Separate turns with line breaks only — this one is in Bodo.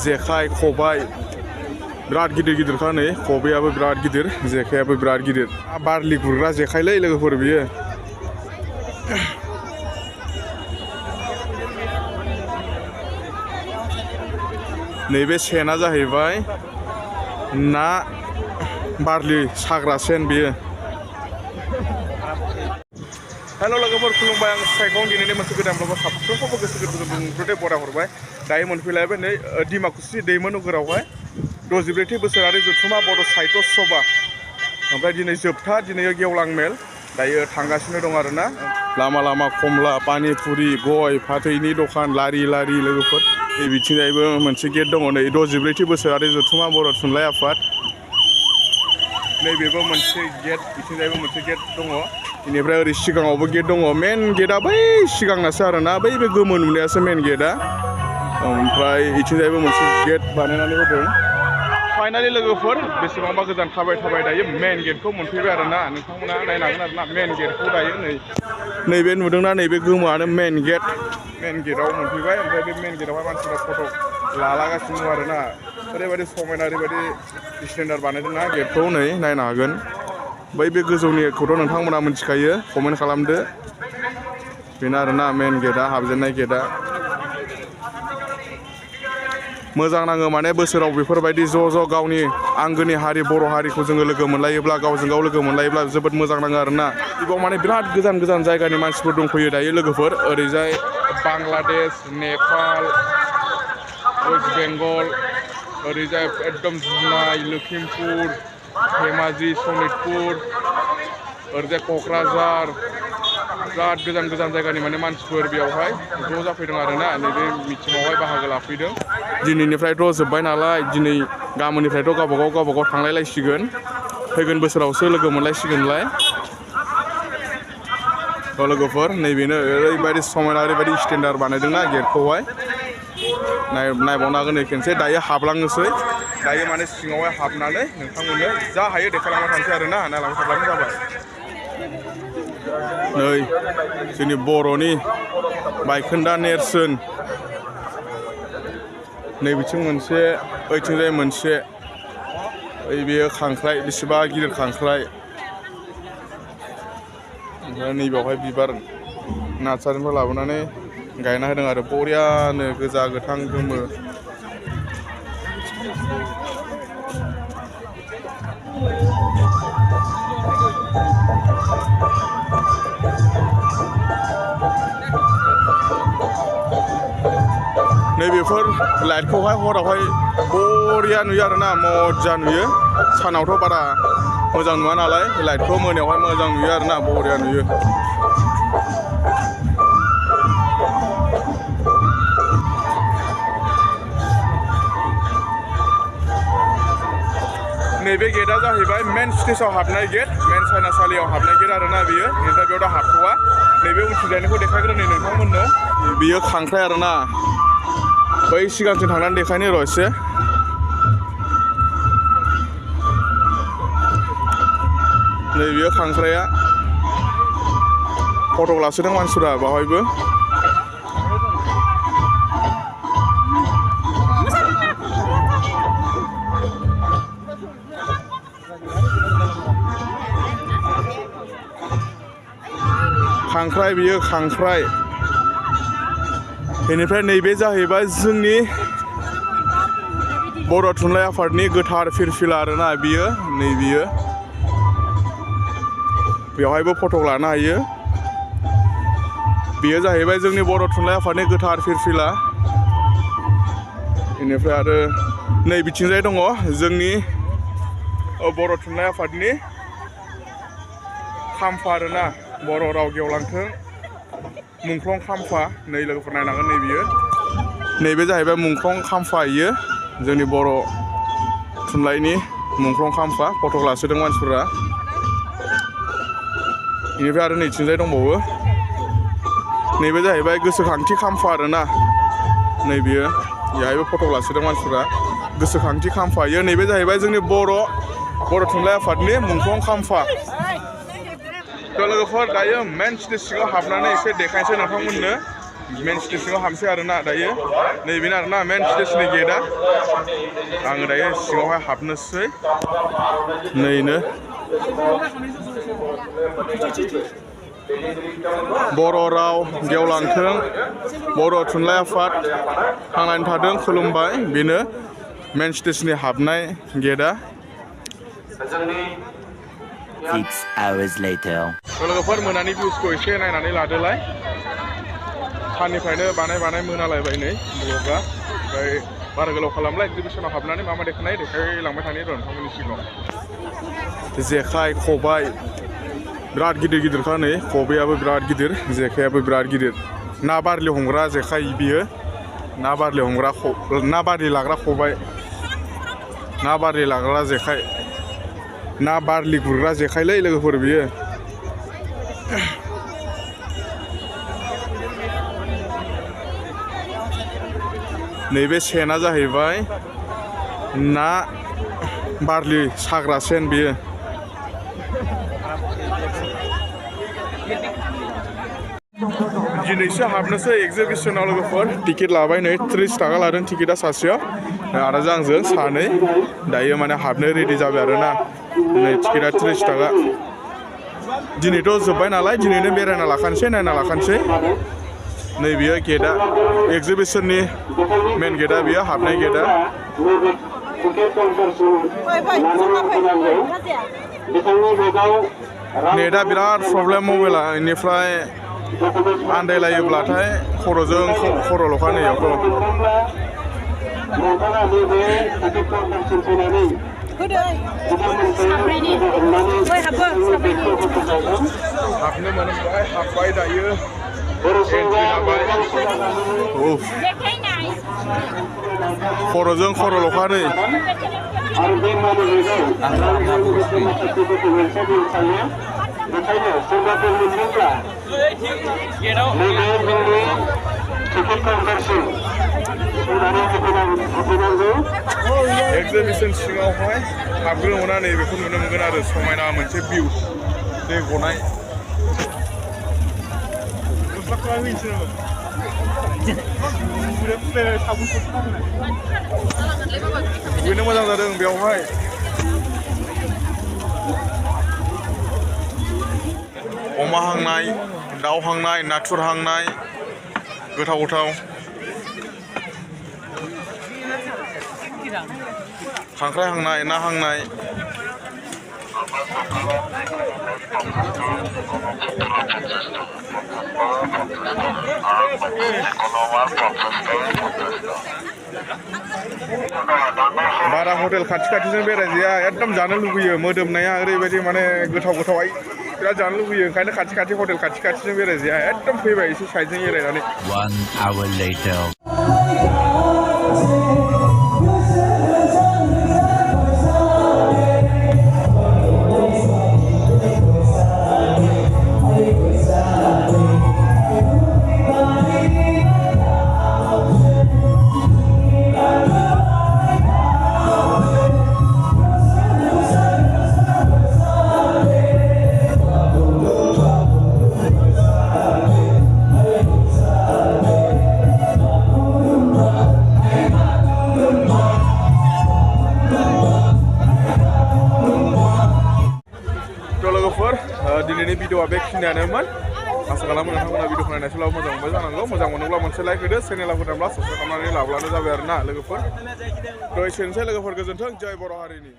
जेखाइ खबाइ बिराद गिदिर गिदिरखा नै खबाइयाबो बिराद गिदिर जेखाइयाबो बिराद गिदिर बारलि गुरग्रा जेखाइलै लोगोफोर बियो नैबे सेना जाहैबाय ना बारलि साग्रा सेन बियो हेल' लोगोफोर खुलुमबाय आं साइखं दिनैनि मोनसे गोदान ब्लगाव साफ्रोमखौबो गोसो गोरबोजों बुंग्रोदे बराय हरबाय दायो मोनफैलायबाय नै डिमाकुची दैमु नोगोरावहाय 64थि बोसोरारि जथुम्मा बड' साहित्य सभा ओमफ्राय दिनै जोबथा दिनै गेवलां मेल दायो थांगासिनो दं आरोना लामा लामा खमला पानिपुरि गय फाथैनि दखान लारि लारि लोगोफोर नै बिथिंजायबो मोनसे गेट दङ नै 64थि बोसोरारि जथुम्मा बर' थुनलाइ आफाद नैबेबो मोनसे गेट बिथिंजायबो मोनसे गेट दङ बेनिफ्राय ओरै सिगाङावबो गेट दङ मेन गेटआ बै सिगांनासो आरोना बै बे गोमो नुनायासो मेन गेटआ ओमफ्राय बिथिंजायबो मोनसे गेट बानायनानै होदों फाइनालि लोगोफोर बेसेबांबा गोजान थाबाय थाबाय दायो मेन गेटखौ मोनफैबाय आरोना नोंथांमोना नायनो हागोन आरोना मेन गेटखौ दायो नैबे नुदोंना नैबे गोमोआनो मेन गेटआव मोनफैबाय ओमफ्राय बे मेन गेटआवहाय मानसिफ्रा फट' लालागासिनो दं आरोना ओरैबायदि समायना ओरैबायदि स्टेन्डार्ड बानायदोंना गेटखौ नै नायनो हागोन बै बे गोजौनिखौथ' नोंथांमोना मिथिखायो कमेन्ट खालामदो बेनो आरोना मेन गेटआ हाबजेननाय गेटआ मोजां नाङो माने बोसोराव बेफोरबायदि ज' गावनि आंगोनि हारि बर' हारिखौ जोङो लोगो मोनलायोब्ला गावजों गाव लोगो मोनलायोब्ला जोबोद मोजां नाङो आरोना बेयाव माने बिराद गोजान गोजान जायगानि मानसिफोर दंफैयो दायो लोगोफोर ओरैजाय बांलादेश नेपाल वेस्ट बेंगल ओरैजाय एकदम जुनाय लखिमपुर धेमाजि सनितपुर ओरैजाय क'क्राझार बिराद गोजान गोजान जायगानि माने मानसिफोर बेयावहाय ज' जाफैदों आरोना नैबे मिटिङावहाय बाहागो लाफैदों दिनैनिफ्रायथ' जोब्बाय नालाय दिनै गाबोननिफ्रायथ' गावबागाव थांलायलायसिगोन फैगोन बोसोरावसो लोगो मोनलायसिगोनलाय लोगोफोर नैबेनो ओरैबायदि समायना ओरैबायदि स्टेन्डार्ड बानायदोंना गेटखौहाय नायबावनो हागोन खेनसे दायो हाबलांनोसै दायो माने सिङावहाय हाबनानै नोंथांमोननो जा हायो देखायलांबाय थानोसै आरोना नायलांबाय थाब्लानो जाबाय नै जोंनि बर'नि बायखोन्दा नेरसोन नैबिथिं मोनसे ओइथिंजाय मोनसे ओइ बेयो खांख्राइ बेसेबा गिदिर खांख्राइ ओमफ्राय नैबेयावहाय बिबार नार्सारिनिफ्राय लाबोनानै गायना होदों आरो बरियानो गोजा गोथां गोमो नैबेफोर लाइटखौहाय हरावहाय बरिया नुयो आरोना मजा नुयो सानावथ' बारा मोजां नुवा नालाय लाइटखौ मोनायावहाय मोजां नुयो आरोना बरिया नुयो नैबे गेटआ जाहैबाय मेन स्टेजाव हाबनाय गेट मेन साइनासालियाव हाबनाय गेट आरोना बियो बेनिफ्राय बेयाव दा हाबथ'वा नैबे उनथिंजायनिखौ देखायग्रोनो नोंथांमोननो बियो खांख्राइ आरोना बै सिगांथिं थांनानै देखायनो र' एसे नै बियो खांख्राइया फट' लासोदों मानसिफ्रा बावहायबो खांख्राइ बियो खांख्राइ बेनिफ्राय नैबे जाहैबाय जोंनि बर' थुनलाइ आफादनि गोथार फिरफिला आरोना बियो नै बियो बेवहायबो फट' लानो हायो बेयो जाहैबाय जोंनि बर' थुनलाइ आफादनि गोथार फिरफिला बेनिफ्राय आरो नै बिथिंजाय दङ जोंनि बर' थुनलाइ आफादनि खाम्फा आरोना बर' राव गेवलांथों मुंख्लं खाम्फा नै लोगोफोर नायनांगोन नै बियो नैबे जाहैबाय मुंख्लं खाम्फा इयो जोंनि बर' थुनलाइनि मुंख्लं खाम्फा फट' लासोदों मानसिफोरा बेनिफ्राय आरो नैथिंजाय दंबावो नैबे जाहैबाय गोसोखांथि खाम्फा आरोना नै बियो बेहायबो फट' लासोदों मानसिफोरा गोसोखांथि खाम्फा इयो नैबे जाहैबाय जोंनि बर' थुनलाइ आफादनि मुंख्लं खाम्फा थ' लोगोफोर दायो मेन स्टेज सिङाव हाबनानै एसे देखायनोसै नोंथांमोननो मेन स्टेजआव हाबसै आरोना दायो नैबेनो आरोना मेन स्टेजनि गेटआ आङो दायो सिङावहाय हाबनोसै नैनो बर' राव गेवलांथों बर' थुनलाइ आफाद थांनानै थाथों खुलुमबाय बेनो मेन स्टेजनि हाबनाय गेटआ
6 hours later
लोगोफोर मोनानि भिउसखौ एसे नायनानै लादोलाय साननिफ्रायनो बानाय मोनालायबाय नै ब्लगा ओमफ्राय बारा गोलाव खालामला एक्जिबिसनाव हाबनानै मा देखायनाय देखायलांबाय थानाय र' नोंथांमोननि सिगाङाव जेखाइ खबाइ बिराद गिदिर नै खबाइयाबो बिराद गिदिर जेखाइयाबो बिराद गिदिर ना बारलि हमग्रा जेखाइ बियो ना बारलि लाग्रा खबाइ ना बारलि लाग्रा जेखाइ ना बारलि गुरग्रा जेखाइलै लोगोफोर बियो नैबे सेना जाहैबाय ना बारलि साग्रा सेन बियो दिनैसो हाबनोसै एक्जिबिसनाव लोगोफोर टिकेट लाबाय नै 30 थाखा लादों टिकेटआ सासेयाव आरो आंजों सानै दायो माने हाबनो रेडि जाबाय आरोना नै टिकेटआ 30 थाखा दिनैथ' जोब्बाय नालाय दिनैनो बेरायना लाखानोसै नायना लाखानोसै नै बियो गेटआ एक्जिबिसननि मेन गेटआ बियो हाबनाय गेटआ नेटआ बिराद प्रब्लेम मबाइला बेनिफ्राय आन्दायलायोब्लाथाय खर'जों खर'ल'खा नैयावथ' हाबनो मोनबाय हाबबाय दायो खर'जों खर'ल'खा नै एक्जिबिसन सिङावहाय हाबग्रो मोना नै बेखौ नुनो मोनगोन आरो समायना मोनसे भिउ दै गनाय दुगैनो मोजां जादों बेयावहाय अमा हांनाय दाउ हांनाय नाथुर हांनाय गोथाव खांख्राइ हांनाय ना हांनाय बारा हटेल खाथिजों बेरायजाया एकदम जानो लुबैयो मोदोमनाया ओरैबायदि माने गोथाव बिराद जानो लुबैयो ओंखायनो हटेल खाथिजों बेरायजाया एकदम फैबाय एसे साइडजों एरायनानै
1 hour later
दिनैनि भिडिअआ बेखिनियानोमोन आसा खालामो नोंथांमोना भिडिअखौ नायनाय समाव मोजां मोनबाय जानांगौ मोजां मोनोब्ला मोनसे लाइक होदो चेनेलाव गोदानब्ला साबस्क्राइब खालामनानै लाब्लानो जाबाय आरोना लोगोफोर थ' एसेनोसै लोगोफोर गोजोन्थों जय बर' हारिनि